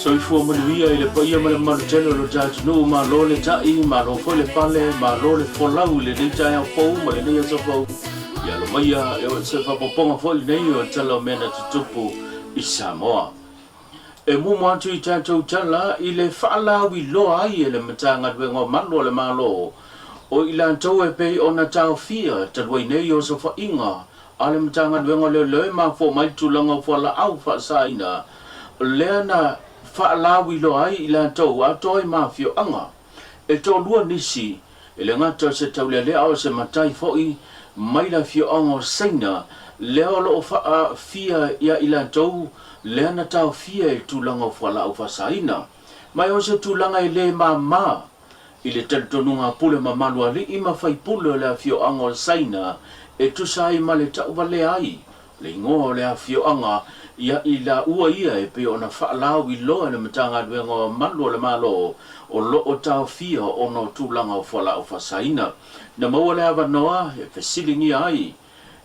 Soifua manuia i le paia ma le mamalu tele o lo ta atunuu, malo le ta'i, malo foi le pale, malo le folau i lenei taeao fou ma lenei aso fou. Ia alo maia e o se faaopoopoga foi lenei o le tala o mea na tutupu i Samoa. E muamua atu i tatou tala i le faalauiloa ai e le Matagaluega o Malu a le Malo o i latou e pei ona taofia talu ai nei osofaiga a le Matagaluega o Leoleo e mafua mai le tulaga o fualaau faasaina lea na faalauiloa ai i latou atoa ai ma afioaga e toalua nisi e le gata o se taulealea a o se matai foi mai le afioaga o Saina lea o lo o faaafia ia i latou lea na taofia i tulaga o fualaau faasaina. Ma o se tulaga e le māmā i le talitonuga a pule mamalu alii ma faipule o le afioaga o Saina e tusa ai ma le tauvalea ai le igoa o le afioaga ia i laua ia e pei ona faalauiloa e le Matagaluega o Malu o le Malo o lo o taofia ona o tulaga o fualaau faasaina. Na maua le avanoa e fesiligia ai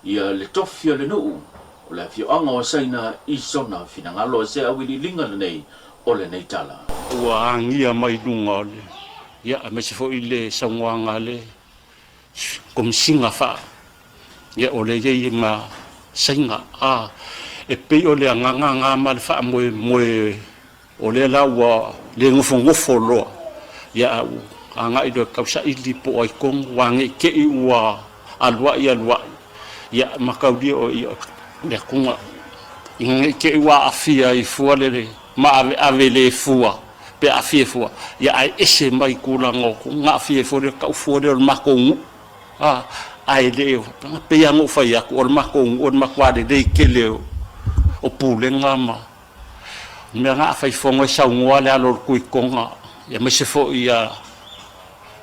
ia le tofi o le nuu o le afioaga o Saina i sona finagalo. Se auiliiliga lenei o lenei tala. Ua agia mai luga o le, ia, aemaise foi le saunoaga a le Komisiga faa, ia, o lea e i ai ma Saina. A, e pei o le agaga lena ma le faamoemoe o lea la ua le nofonofo loa, ia, a ua agai loa e tausaili po o ai tonu, ua ne i te i ua aluai aluai, ia, mataulia o ia le atuga, ina ne i te i ua aafia ai fua le maaveave le fua, pe aafia fua, ia ae ese mai tulaga o na aafia ai fua lea, tau fua lea o le matou nuu. A, ae le o, pei lava ona ou fai atu, o le matou nuu o le matua lelei tele o pulega ma mea na a fai fono e saunoa le alo o le Tuitoga, aemaise foi ia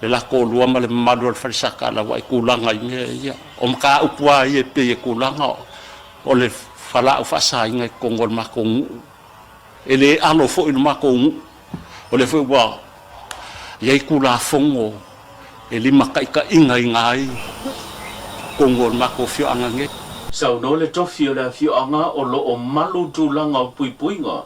le la toalua ma le mamalu o le Fale Sataalaua i tulaga i mea ia. O mataupu lava ia e pei e tulaga o le falaau faasaina i totonu o le matou nuu. E le alo foi le matou nuu, o lea foi ua i ai Tulafono e limataitaigaina ai totonu o le matou afioaga nei. Saunoa le tofi o le afioaga o lo o malu tulaga o puipuiga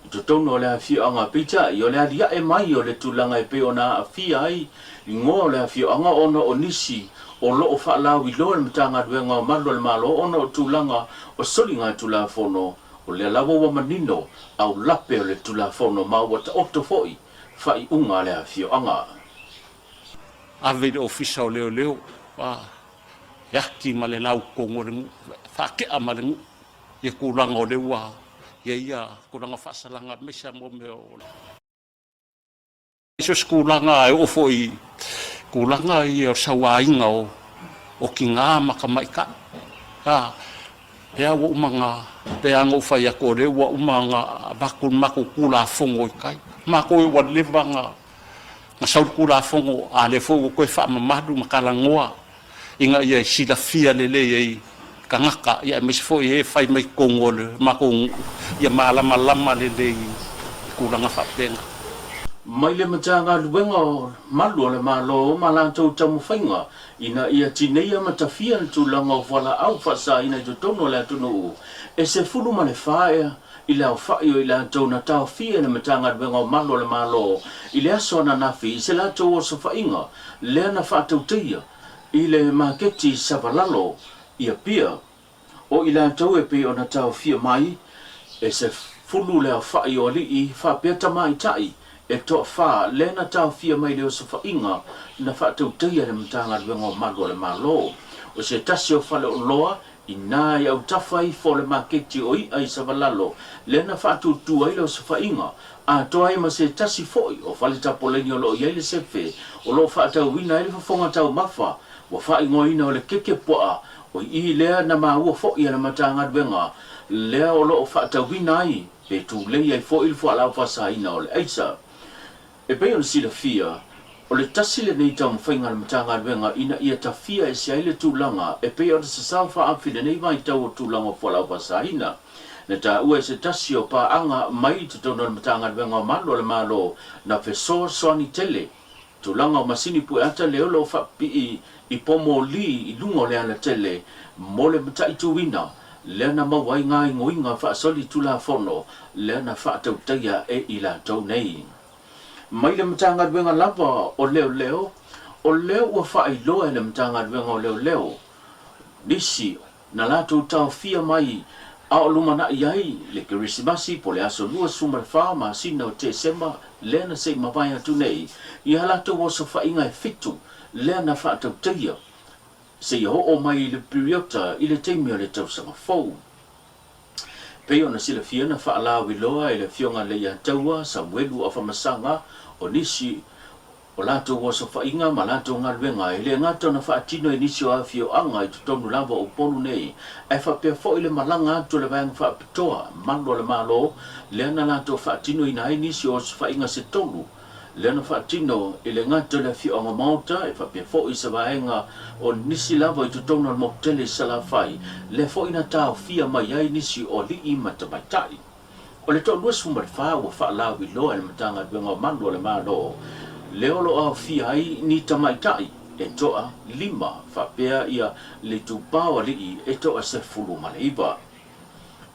i totonu o le afioaga, peitai o le aliae mai o le tulaga e pei ona aafia ai igoa o le afioaga ona o nisi o lo o faalauiloa e le Matagaluega o Malu a le Malo ona o tulaga o soligatulafono. O lea lava ua manino aulape o le Tulafono ma ua taoto foi faaiuga a le afioaga. Ave i le Ofisa o Leoleo, a e ati ma le lautonu o le nuu, faatea ma le nuu ia tulaga o lea ua i ai ia tulaga faasalaga aemaise lava mo mea o le. So o se tulaga e oo foi i tulaga ia o le sauaina o tina ma tamaitai. A, pea ua uma ona, pei lava ona ou fai atu o lea ua uma ona avatu le matou Tulafono i tai. Matou ua leva ona sau le Tulafono, a o lea foi ua toe faamamalu ma talanoa ina ia silafia lelei ai tagata, aemaise foi e fai mai totonu o le matou nuu, ia malamalama lelei i tulaga faapena. Mai le Matagaluega o Malu o le Malo ma latou taumafaiga ina ia tineia ma tafia le tulaga o fualaau faasaina i totonu o le atunuu e 14 i le aofai o i latou na taofia e le Matagaluega o Malu o le Malo i le aso ananafi i se latou osofaiga lea na faatauteia i le maketi Savalalo i Apia. O i latou e pei ona taofia mai e 10 le aofai o alii faapea tamaitai e toafa lea na taofia mai le osofaiga na faatauteia e le Matagaluega o Malu a le Malo. O se tasi o faleoloa inā i autafa ifo o le maketi o i'a i Savalalo lea na faatutu ai le osofaiga atoa ai ma se tasi foi o fale tapoleni o lo o i ai le sefe o lo o faatauina ai le fofoga taumafa ua faaigoaina o le keke puaa o i lea na maua foi e le Matagaluega lea o lo o faatauina ai pe tulei ai foi le fualaau faasaina o le aisa. E pei ona silafia, o le tasi lenei taumafaiga a le Matagaluega ina ia tafia ese ai le tulaga e pei ona sasao faaafi lenei vaitau o tulaga o fualaau faasaina. Na taua e se tasi o paaga mai i totonu o le Matagaluega o Malu a le Malo na fesoasoani tele tulaga o masini pueata lea o lo o faapipii i pomoli i luga o le alatele mo le mataituina. lea na maua ai gaoioiga faasolitulafono lea na faatautaia e i latou nei. Mai le Matagaluega lava o Leoleo, o lea ua faailoa e le Matagaluega o Leoleo nisi na latou taofia mai a o lumanai ai le Kerisimasi po o le aso 24 masina o Tesema lea na se i mavae atu nei i a latou osofaiga e fitu lea na faatautaia seia oo mai i le piriota i le taimi o le tausaga fou. Pei ona silafia na faalauiloa e le Afioga Leiataua Samuelu Afamasaga o nisi o latou osofaiga ma latou galuega e le gata ona faatino i nisi o afioaga i totonu lava o Upolu nei, ae faapea foi le malaga atu o le Vaega Faapitoa Malu a le Malo lea na latou faatinoina ai nisi o osofaiga se tolu lea na faatino e le gata o le afioaga Maota e faapea foi i se vaega o nisi lava i totonu o le moku tele i Salafai lea foi na taofia mai ai nisi o alii ma tamaitai. O le toa 24 ua faalauiloa e le Matagaluega o Malu a le Malo lea o lo o aofia ai ni tamaitai e toa lima faapea ia le itupa o alii e toa 19.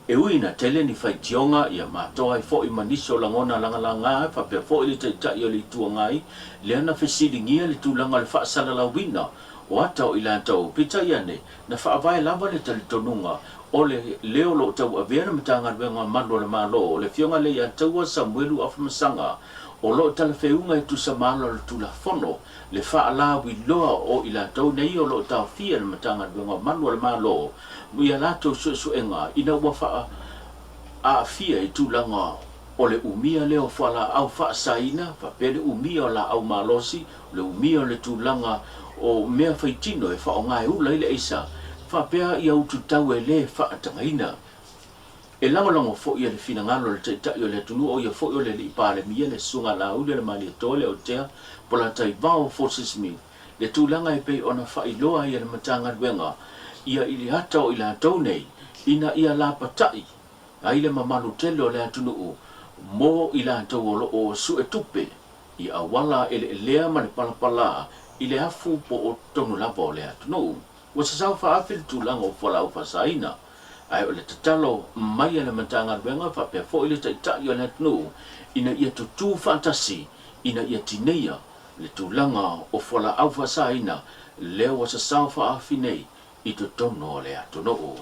E ui ina tele ni faitioga ia matoa ai foi ma nisi o lagona lagalaga faapea foi le Taitai o le Itu Agai lea na fesiligia le tulaga o le faasalalauina o ata o i latou, peitai ane, na faavae lava le talitonuga o le leo o lo o tauavea le Matagaluega o Malu a le Malo, o le Afioga Leiataua Samuelu Afamasaga, o lo o talafeuga e tusa ma ala o le Tulafono le faalauiloa o i latou nei o lo o taofia e le Matagaluega o Malu a le Malo i a latou suesuega ina ua aafia i tulaga o le umia lea o fualaau faasaina faapea le umia o laau malosi, o le umia o le tulaga o mea faitino e faaaoga e ula ai le aisa, faapea ia ututau e le faatagaina. E lagolago foi e le finagalo o le Taitai o le atunuu o ia foi o le Alii Palemia, le Susuga Laauli-o-le-Malietoa Leotea Polataivao Fosi Smith, le tulaga e pei ona faailoa ai e le Matagaluega ia i le ata o i latou nei ina ia lapatai ai le mamalu tele o le atunuu mo i latou o lo o suetupe i auala eleelea ma le palapala i le afu po o totonu lava o le atunuu. Ua sasao faaafi le tulaga o fualaau faasaina, ae o le tatalo mai a le Matagaluega faapea foi le Taitai o le atunuu ina ia tutū faatasi ina ia tineia le tulaga o fualaau faasaina lea ua sasao faaafi nei i totonu o le atunuu.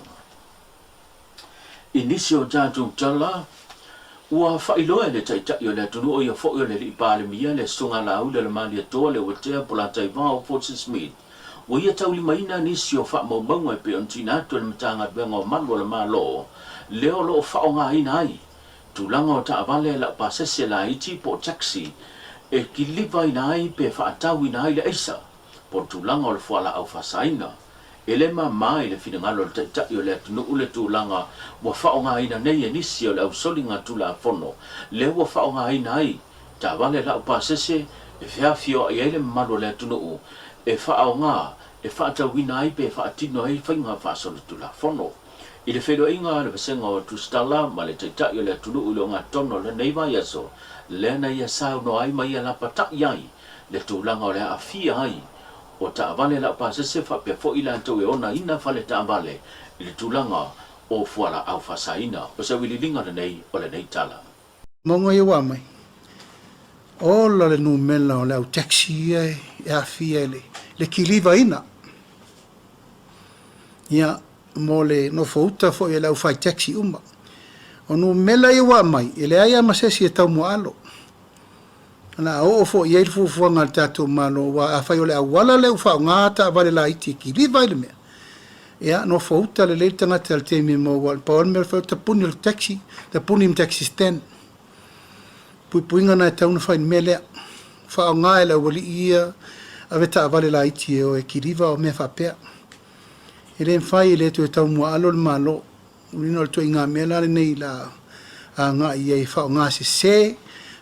I nisi o tatou tala, ua faailoa e le Taitai o le atunuu o ia foi o le Alii Palemia, le Susuga Laauli-o-le-Malietoa Leuatea Polataivao Fosi Smith, ua ia taulimaina nisi o faamaumauga e pei ona tuuina atu e le Matagaluega o Malu a le Malo, lea o lo o faaaogaina ai tulaga o taavale laupasese laiti po o taxi e kilivaina ai pe faatauina ai le aisa po o le tulaga o le fualaau faasaina. E le mama i le finagalo o le Taitai o le atunuu le tulaga ua faaaogaina nei e nisi o le ausoligatulafono lea ua faaaogaina ai taavale laupasese e feafioai ai le mamalu o le atunuu e faaaoga e faatauina ai pe faatino ai faiga faasolitulafono. I le feiloaiga a le Vasega o Tusitala ma le Taitai o le atunuu i le ogatotonu o lenei vaiaso, lea na ia saunoa ai ma ia lapatai ai le tulaga o le aafia ai o taavale laupasese faapea foi i latou e onaina fale taavale i le tulaga o fualaau faasaina. O se auiliiliga lenei o lenei tala. Mauga ia ua aumai, ola le numela o le au taxi ia e aafia i le kilivaina. Ia, mo le nofouta foi a le aufai taxi uma. O numela ia ua aumai, e leai lava ma se isi e taumuaalo. O le a oo foi i ai le fuafuaga a le tatou Malo, aua afai o le auala lea ua faaaoga taavale laiti e kiliva ai le mea, ia, nofouta lelei le tagata i le taimi e maua ai. Pau lava le mea e fai o le tapuni o le taxi, tapuni ma taxi stand. Puipuiga na e tatau ona fai i le mea lea. Faaaoga e le aualii ia avetaavale laiti e o e kiliva o mea faapea. E le mafai, e le toe taumuaalo le Malo. Lona o le ituaiga mea la lenei la agai i ai e faaaoga sese,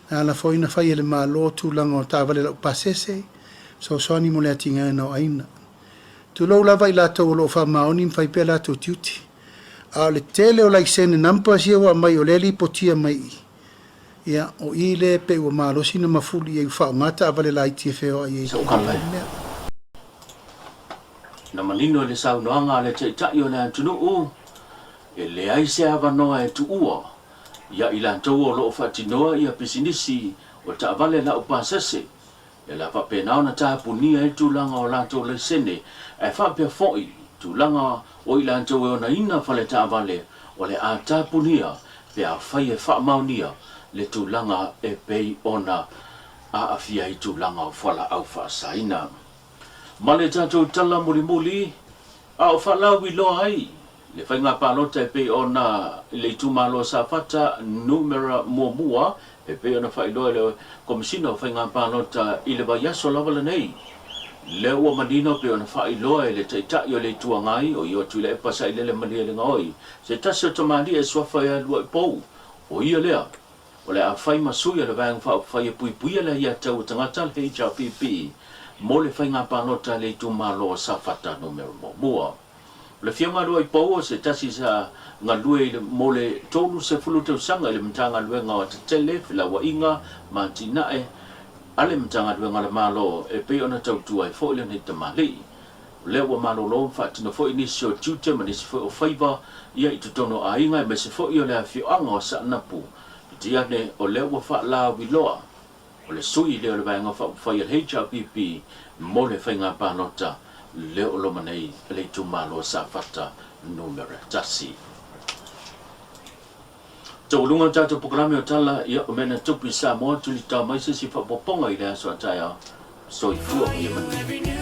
na ala foi ona fai e le Malo tulaga o taavale laupasese, fesoasoani mo le atinaeina o aiga. Tulou lava i latou o lo o faamaoni ma fai pea latou tiute. A o le tele o laisene numbers ia ua aumai o lea e lipotia mai i i, ia, o i lea e pei ua malosi ona mafuli i ai ua faaaoga taavale laiti e feoai ai e kiliva le mea. Na manino i le saunoaga a le Taitai o le atunuu. E leai se avanoa e tuua ia i latou o lo o faatinoa ia pisinisi o taavale laupasese, e le a faapena ona tapunia ai tulaga o latou laisene, ae faapea foi tulaga o i latou e onaina fale taavale o le a tapunia pe afai e faamaonia le tulaga e pei ona aafia ai tulaga o fualaau faasaina. Ma le tatou tala mulimuli, a o faalauiloa ai le faiga palota e pei ona i le itumalo o Safata Numera Muamua e pei ona faailoa e le Komesina o Faiga Palota i le vaiaso lava lenei. Lea ua manino pei ona faailoa e le Taitai o le Itu Agai o Ioa Tuilaepa Sailele Malielegaoi, se tasi o tamalii e suafa ia Luaipou, o ia lea o le a fai ma sui o le Vaega Faaupufai e puipuia le aiatatau a tagata, le HRPP, mo le faiga palota a le itumalo o Safata Numera Muamua. O le Afioga a Luaipou o se tasi sa galue i le mo le 30 tausaga i le Matagaluega o Atatele, Felauaiga ma Atinae a le Matagaluega a le Malo e pei ona tautua ai foi lenei tamalii. O lea ua malolo ma faatino foi nisi o tiute ma nisi foi o faiva ia i totonu o aiga aemaise foi o le afioaga o Saanapu. Peitai ane o lea ua faalauiloa o le sui lea o le Vaega Faaupufai a le HRPP mo le faiga palota lea o loma nei a le itumalo o Safata Numera 1. Taualuga o tatou polokalame o tala ia o mea na tupu i Samoa, tulitao mai se isi faaopoopoga i le aso a taeao. Soifua ma ia manuia.